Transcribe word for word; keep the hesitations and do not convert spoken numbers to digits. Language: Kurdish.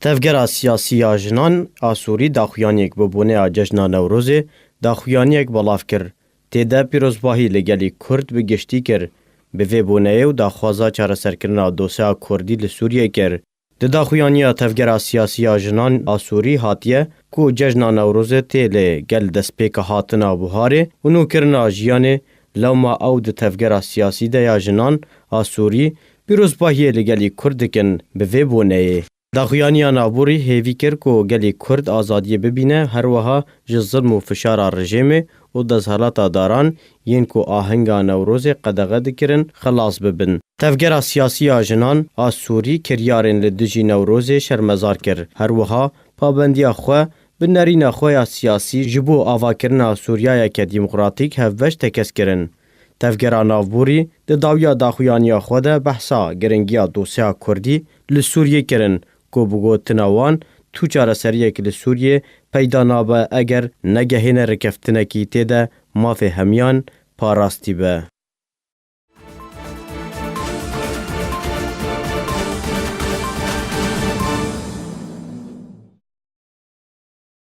Tevgera siyasî ya jinan a Sûrî daxuyaniyek bi boneya cejna Newrozê daxuyaniyek belav kir. Tê de pîrozbahî li gelî Kurd bi giştî kir. Bi vê boneyê û daxwaza çareserkirina dosyeya Kurdî li Sûriyê kir. Di daxuyaniya Tevgera Siyasî ya Jinan a Sûrî hatiye ku cejna Newrozê tê li gel destpêka hatina buharê û nûkirina jiyanê, lewma ew di tevgera siyasî de ya jinan a Sûrî pîrozbahiyê li gelî Kurd dikin bi vê boneyê. Daxuyaniya navborî hêvî kir ku gelî Kurd azadiyê bibîne, her wiha ji zilm û fişara rejêmê û desthelata daran yên ku ahenga Newrozê qedexe dikirin, xelas bibin. Tevgera siyasî ya jinan a Sûrî kiryarên li dijî Newrozê şermezar kir. Her wiha pabendiya xwe bi nerîna xwe ya siyasî ji bo avakirina Sûriyayeke demokratîk hevbeş tekez kirin. Tevgera navborî di dawiya daxuyaniya xwe de behsa giringiya dosyeya Kurdî li Sûriyê kirin ku bi gotina wan tu çareseriyek li Sûriyê peyda nabe eger negehêne rêkeftinekî tê de mafê hemiyan parastî be.